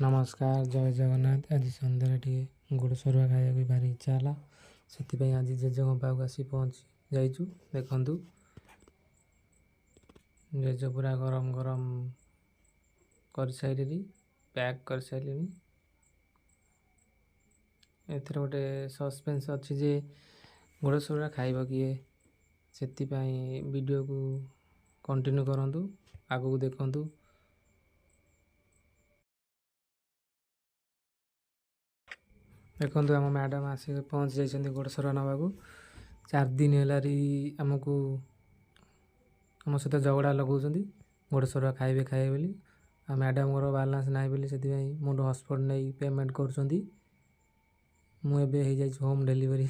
ନମସ୍କାର, ଜୟ ଜଗନ୍ନାଥ। ଆଜି ସନ୍ଧ୍ୟାରେ ଟିକେ ଗୁଡ଼ ସରୁଆ ଖାଇବାକୁ ଭାରି ଇଚ୍ଛା ହେଲା, ସେଥିପାଇଁ ଆଜି ଜେଜେଙ୍କ ପାଖକୁ ଆସି ପହଞ୍ଚି ଯାଇଛୁ। ଦେଖନ୍ତୁ, ଜେଜେ ପୁରା ଗରମ ଗରମ କରିସାରିଲେଣି, ପ୍ୟାକ୍ କରିସାରିଲେଣି। ଏଥିରେ ଗୋଟେ ସସ୍ପେନ୍ସ ଅଛି ଯେ ଗୁଡ଼ ସରୁଆ ଖାଇବ କିଏ, ସେଥିପାଇଁ ଭିଡ଼ିଓକୁ କଣ୍ଟିନ୍ୟୁ କରନ୍ତୁ, ଆଗକୁ ଦେଖନ୍ତୁ। ଦେଖନ୍ତୁ, ଆମ ମ୍ୟାଡ଼ାମ୍ ଆସିକି ପହଞ୍ଚି ଯାଇଛନ୍ତି ଗୋଡ଼ ସରୁଆ ନେବାକୁ। 4 ଦିନ ହେଲାରି ଆମକୁ ଆମ ସହିତ ଝଗଡ଼ା ଲଗାଉଛନ୍ତି, ଗୋଡ଼ ସରୁଆ ଖାଇବେ ଖାଇବେ ବୋଲି। ଆଉ ମ୍ୟାଡ଼ାମ୍ଙ୍କର ବାଲାନ୍ସ ନାହିଁ ବୋଲି ସେଥିପାଇଁ ମୋଠୁ ହଟସ୍ପଟ୍ ନେଇ ପେମେଣ୍ଟ କରୁଛନ୍ତି। ମୁଁ ଏବେ ହେଇଯାଇଛି ହୋମ୍ ଡେଲିଭରି।